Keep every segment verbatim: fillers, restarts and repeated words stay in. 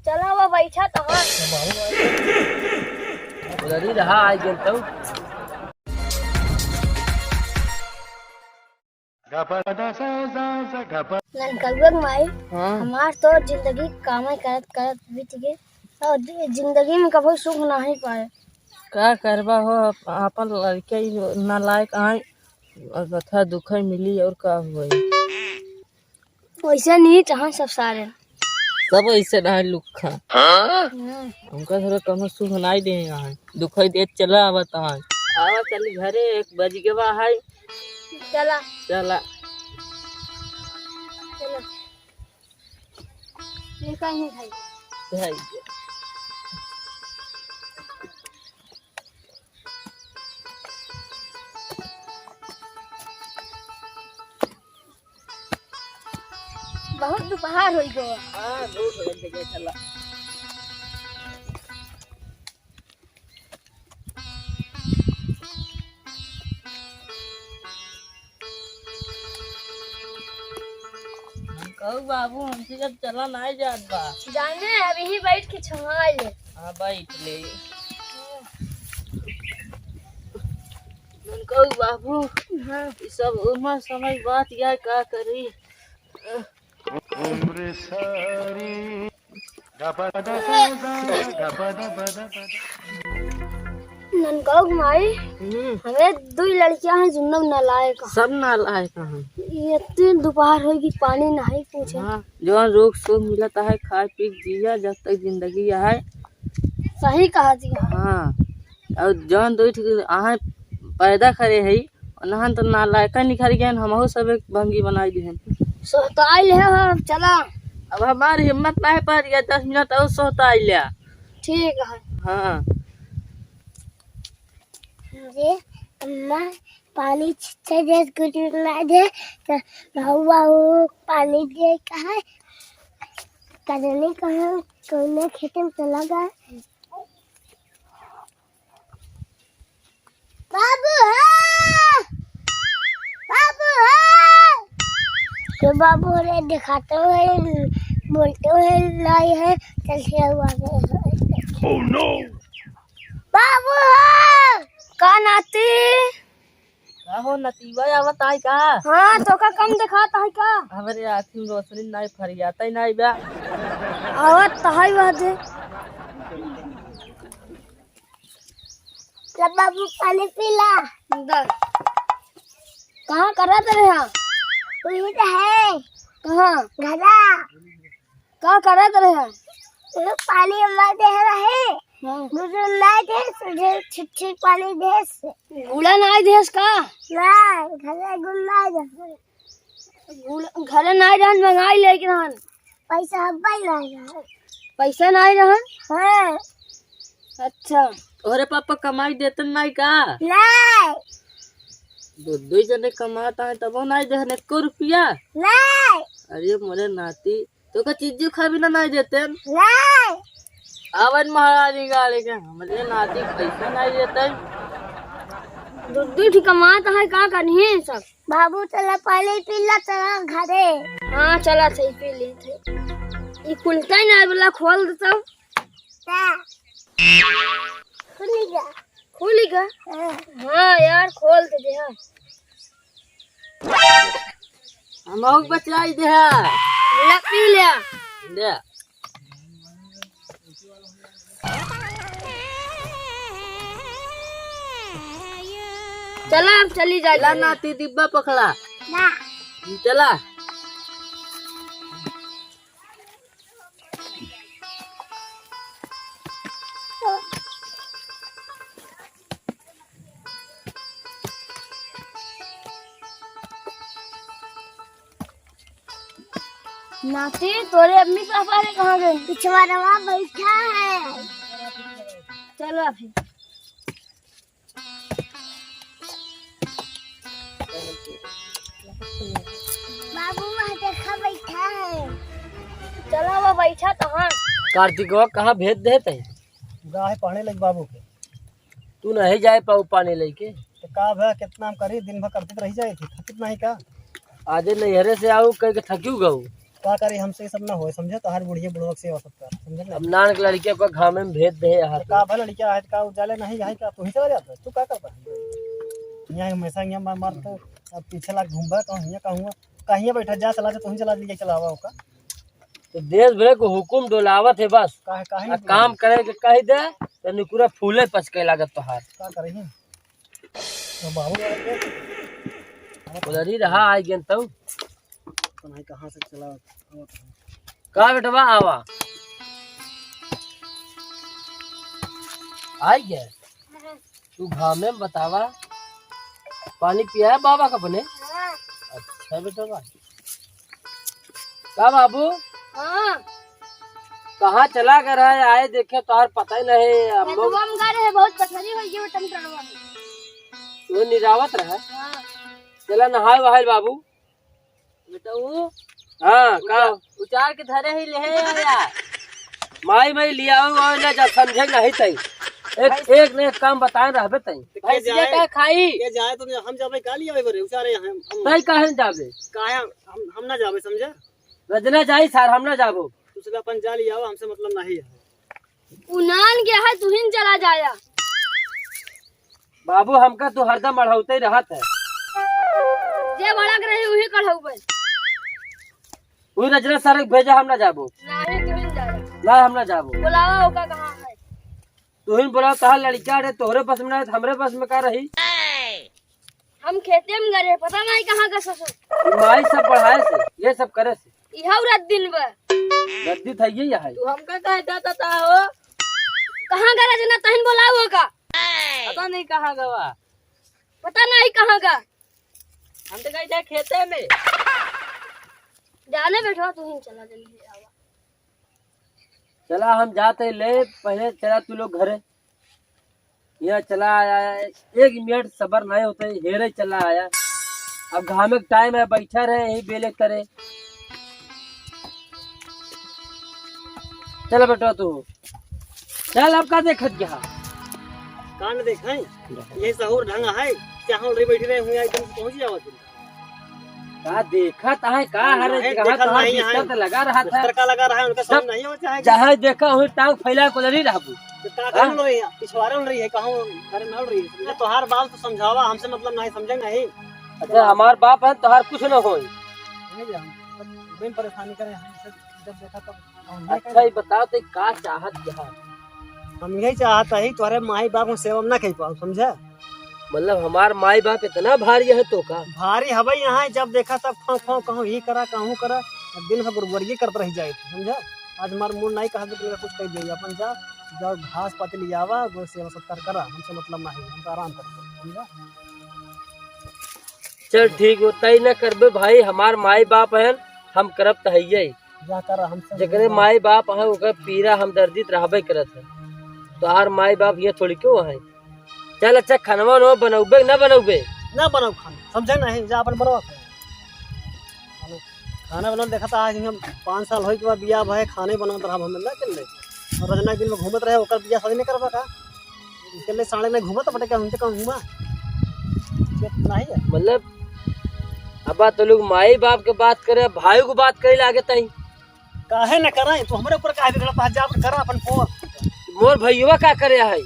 चला, वो बैठा तो हाँ। उधर ही रहा, आ गेल तो। ननकउआ के माई, हाँ। हमार तो जिंदगी कामे करत करत बीत गई और जि-, जिंदगी में कभो सुख नाही पाए। का करबा हो, आप-, आपन लड़के ही नालायक आए, और कथा दुखे मिली और का होई। वैसे नहीं चाहन सब सारे। सब ऐसे ना लुक्खा। हाँ। हमका थोड़ा कम सुख नाई दे यहाँ। दुखई देत चला आवत है। आवा चली घरे, एक बज गवा है। चला। चला। चला। ये कहीं है। है। बहुत दोपहर होइ गवा। हाँ, धूप लग गया, चला। कहू बाबू, हमसे जब चला नाई जात बा। जाने, अब यहीं बैठ के छुआ ले। हाँ, बैठ ले। ननकऊ बाबू, हाँ। ई सब उम्र समय बात या का करी? ननकऊ माई, हम्म। हमें दुई लड़कियां हैं, जुन्नम नालायक हैं। सब नालायक हैं। ये तीन दोपहर होगी, पानी नहीं पूछे। हाँ, जौन रोग सोग मिलत है, खाए पी के जिया, जब तक जिंदगी है। सही कहा जी। हाँ, और जौन दो ठे आहे पैदा करे है, उन्हन तो नालायका निखर गए, हमहू सब एक भंगी बनाई दिहन। सोहताई ले हो, चला। अब हमार हिम्मत नहीं पड़ गया, दस मिनट और सोहताई ले। ठीक है। हाँ। अरे अम्मा, पानी छिच्छे दे, गुटगुट ना दे, तो भाऊ, भाऊ, पानी दे कहा, कजनी कहा, कौने खेत में चला गया। बाबू है, बाबू है। तो बाबू रे दिखाते हुए, बोलते हुए लाई है, चल के हुआ है। Oh no! बाबू है। का नाती? का हो नतीबा आवत आई का? हाँ, तो का कम दिखात आई का? हमरे आँखी में रोशनी नाई फरियाता ही नाई बा। आवत तो है वह दे। ले बाबू, पानी पी ला। दा। कहाँ करत रहे हैं? वही तो है। कहाँ? घरा। का करत रहे हैं? वो पानी हमारे दे रहे। हाँ। गुड़ नहीं दे, तुझे छिट छिट पानी दे से। गुड़ा नहीं देस का? नहीं, घरा गुड़ नहीं दे। गुड़ घरे नहीं रहन, मंगाई लेके रहन। पैसा हब्बा ही नहीं रहन। पैसा नहीं रहन? हाँ। अच्छा। अरे पापा कमाई देतन नहीं का? नहीं। दो, दो जने कमाता है तबो नहीं देहन एको रुपया? नहीं। अरे मोरे नाती, तो का चीज खा भी ना नहीं देतन? नहीं। आवन महारानी गाड़ी के हमरे नाती पैसा नहीं देतन। दो, दो ठे कमाता है, का करही सब? बाबू, चला पानी पी ला, चला घरे। हाँ, चला, सही पी ली थे। ये खुलता ही ना, बोला खोल देता हूँ। ता। खुली गा। खुली गा? हाँ। हाँ यार, खोल दे दे, हाँ। हम आउक बचाई दे, हाँ। ले, पी ले। ले। चला, अब चली जा। ला नाती, डिब्बा पकड़ा। ना। चला। नाती, तोरे अम्मी पापा रे कहाँ गए? पिछवाड़वा बैठा है। चलो फिर। बाबू, वहाँ देखा बैठा है। चलो, वो बैठा तो हाँ। कार्तिकवा कहाँ भेज देत है? गा है पढ़े लग बाबू के। तू नहीं जाए पाऊ पानी लेके। तो का भा, कितना हम करी, दिन भर करते तो रह जाए थे, थकित नहीं का? आजे नैहरे से आऊ कह के थक्यू गऊ। का करे, हमसे ये सब ना होए, समझे? तोहार बुढ़िया बुढ़वा के सेवा सत्कार, समझे ना? अब नान के लड़के को घामे में भेज दे यहाँ तो से। का भला लड़का है, का उजाले नहीं है, का तू ही चला जाता है? तू का करता है? यहाँ हमेशा यहाँ मार, मार तो अब पीछे लाग घूमबा, कहूँ यहाँ, कहूँ कहीं बैठा जा, चला जा, तू ही चला, ले चलावा ओका। तो देश भर को हुकुम डोलावत है बस। काहे, काहे आ नहीं काम करे के कह दे, तो निकुरा फूले पचके लागत तोहार। का करे ही? तो बाबू उधर ही रहा, आई गेन तऊ। पता नहीं कहाँ से चला आवत है। का बेटवा, आवा। आई गया? तू घामे में बतावा, पानी पिया है बाबा का अपने? हाँ। अच्छा बेटवा। का बाबू? हाँ। कहाँ चला गया रहा है? आए देखे तोहार पता ही नहीं। अब लोग खेतवा में गए रहे, बहुत पथरी हो गई वो टमटरवा में। वो निरावत रहा? हाँ। चला नहाए वहाए बाबू। बेटा वो हाँ, का? उचार के धरे ही ले है यार। माई, माई लियाऊ और ले जा, समझे नहीं तई। एक, भाई एक ने एक काम बताए रहबे तई। तो के भैंसिया जाए? का खाई? के जाए तो हम जाबे का लियावे बरे, उचारे हम, हम तई काहे न जाबे? काहे हम, हम ना जाबे, समझे? रजना जाई सार, हम ना जाबो। तू सब अपन जा लियाओ, हमसे मतलब नहीं है। उनान गया है, तुहिन चला जाया। बाबू, हमका तू हरदम अढ़ौते रहत है। जे भड़क रही, उही कढ़ौबे। उही रजना सारे के भेजा, हम ना जाबो। नाही, तुहिन जाया। ना, हम ना जाबो। बुलावा ओका कहाँ है? तुहिन बुलाओ, तहार लड़का रे, तोहरे बस में ना है, तो हमरे बस में का रही? हम खेते में गए रहे, पता नहीं कहाँ का ससुर। ई माई सब बढ़ाए से, ये सब करे से। इहउ रात दिन बा। गद्दी था ये यहाँ। तू हमका काहे डांटत हो? कहाँ का रजना तहिन बोलाओ का? पता नहीं कहाँ गवा। पता नहीं कहाँ का। हम तो गए थे खेते में। जाने बैठवा, तू ही चला जल्दी आवा। चला हम जाते ले, पहले चला तू लोग घरे। यह चला आया है, एक मिनट सबर नहीं होते, हेरे चला आया। अब घामे के टाइम है, बैठा रहे यही बेले करे। चल बेटा तू, चल अब का देखत गया? कान देखाई, ये सहूर ढंग है, चाहो रे बैठी रहे हुए, एकदम से पहुंच जाओ तुम। का देखत है, का हरे काहे जगह देखत तोहार नहीं है? बिस्तर तो लगा रहा था। बिस्तर का लगा रहा है, उनका समझ सब नहीं हो चाहे। जहाँ देखा हुई टांग फैला को लड़ी रहबू। तो का हाँ? कर रही है? पिछवाड़े रही है, कहूँ करे नल रही है। तोहार बात तो समझावा, हमसे मतलब नहीं, समझे नहीं। अच्छा, हमार बाप है, तोहार कुछ न होई। नहीं जी, हम बिन परेशानी करे, हम सब जब देखा तब हम नहीं अच्छा, करे। ये बताओ तो का चाहत क्या है? हम यही चाहत है, तोहरे माई बाप में सेवा ना कर पाओ, समझा? मतलब हमार माई बाप इतना भारी है तो का? भारी हवे यहाँ, जब देखा तब खाओ खाओ, कहूँ ही करा, कहूँ करा, अब दिन भर गुड़गुड़िए करत रह जाए, समझा? आज हमार मूड नहीं कहा कि तुमने कुछ कह दिया, अपन जा, जाओ घास पाती ले आवा, वो सेवा सत्कार करा, हमसे मतलब नहीं, हम तो आराम करते, समझा? चल ठीक हो, तई न करबे भाई, हमार माई बाप है, हम करब त हइये। जा कर हमसे जेकरे मिलवा। माई बाप है, ओकर पीरा हमदर्दी त रहबे करत है। तोहार माई बाप ये थोड़ी क्यों है? चल अच्छा, खानवा उनवा बनौबे ना बनौबे? ना बनाओ खाना, समझे नहीं, जा अपन बनवा खाना। खाना बनाओ, देखा था आज हम पाँच साल होई के बाद बियाह भए, खाने बनावत रहा हमें ना चल रहे। और रजना के दिन में घूमत रहे, ओकर बियाह शादी नहीं करबा का? इसके लिए साले नहीं घूमत बटे क्या, उनसे कम घूमा? ये नहीं है। मतलब अब तो लोग माई बाप के बात करे, भाई को बात करे लागे तई। काहे न कराई? तू हमरे ऊपर काहे बिगड़त है? जा अपन करा अपन फोन। मोर भैया का करे है?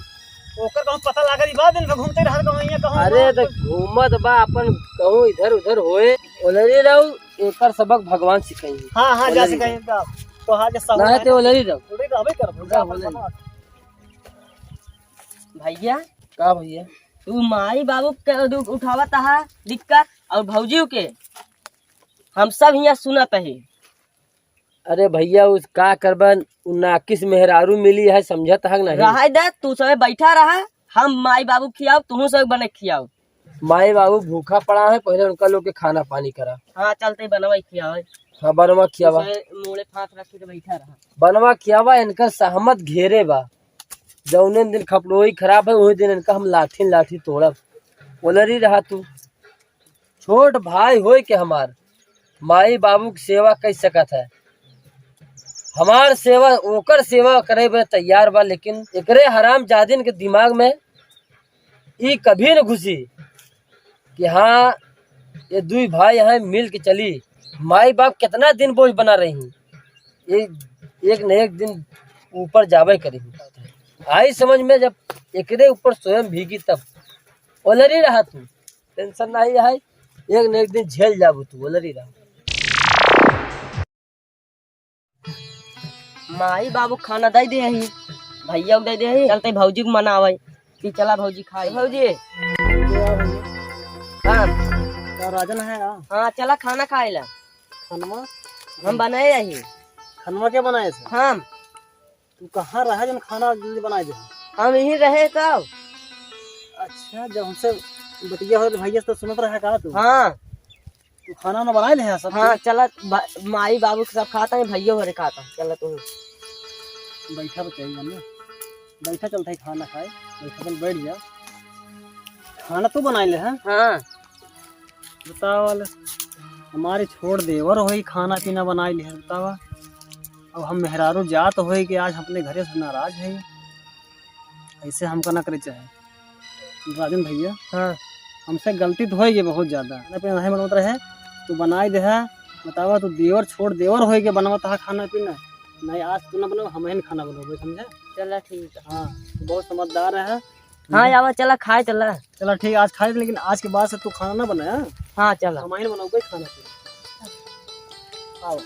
ओकर कहूँ पता लागल बा, दिन भर घूमते रहल कहूँ, ये कहूँ अरे वहाँ। तो घूमत बा अपन, कहूँ इधर उधर होए। ओलरी रहू, एकर सबक भगवान सिखाई। हाँ, हाँ, जा ओलरी सिखाई रहू। का। तो हाँ, जैसा ना होना है ते तो ओलरी रहू। ओलरी रहबे करबो, जा जा अपन ओलरी। बनाओ। भैया। का भैया? तू माई बाबू के दु-, उठावत हा दिक्कत और भौजी के। हम सब हियाँ सुनत ही। अरे भैया, उस का करबन, उ नाकिस मेहरारू मिली है, समझत हक नहीं? रहे दे, तू सबे बैठा रहा, हम माई बाबू खियाओ, तुहू सब बने खियाओ। माई बाबू भूखा पड़ा है, पहले उनका लोग के खाना पानी करा। हाँ, चलते बनवा खियाओ। हाँ, बनवा खियावा। तू सबे मोड़े फांस रख के बैठा रहा। बनवा खियावा, इनका सहमत घेरे बा। जौने दिन खपड़ोई खराब है, वही दिन इनका हम लाठी लाठी तोड़ब। ओलरी रहा तू। छोट भाई होय के हमार माई बाबू के सेवा कई सकत है। हमार सेवा, ओकर सेवा करे बे तैयार बा, लेकिन एकरे हरामजादिन के दिमाग में ई कभी न घुसी कि हाँ, ये दुई भाई हैं, मिल के चली। माई बाप कितना दिन बोझ बना रही, एक, एक न एक दिन ऊपर जाबे करी। आई समझ में जब एकरे ऊपर स्वयं भीगी तब। ओलरी रहा तू, tension नहीं है, एक न एक दिन झेल जाबू तू, ओलरी रहा। माई बाबू खाना दे दे ही, भैया को दे दे ही, चलते भौजी को मनावे कि चला भौजी खाई। भौजी, हाँ। का राजन है का? हाँ, चला खाना खाए ला। खनवा? हम बनाए रही। खनवा के बनाए से? हम। तू कहाँ रहे जौन खाना जल्दी बनाए दे? हम यहीं रहे तब। अच्छा, जब हमसे बतिया हो भैया से तो सुनत रहे का तू? हाँ। तू खाना ना बनाए ले है सब? हाँ, चला, बा-, माई बाबू के सब खाता है, भैया भरे खाता है, चला तू। बैठा तो चाहिए ना, बैठा, चलता है खाना खाए, बैठा, अपन बैठ जा। खाना तू बनाए ले है? हाँ। बतावा ले, हमारे छोड़ देवर होई खाना पीना बनाए ले है, बतावा। अब हम मेहरारू जात होई कि आज हम अपने घरे से नाराज है, ऐसे हमका ना करे चाहे। राजन भैया, हाँ। हमसे गलती तो होई गई बहुत ज्यादा। खाना पीना नहीं बनवत रहे, तू बनाए दे है। बतावा, तू देवर छोड़ देवर होई के बनवत है खाना पीना। नहीं, आज तू ना बनाओ, हम ही खाना बनाओ, समझे? चला ठीक है। हाँ, तू बहुत समझदार है। हाँ, आवा, चला खाए, चला। चला ठीक, आज खाए, लेकिन आज के बाद से तू खाना ना बनाया। हाँ, चला। हम ही बनाओ खाना पीना। आओ।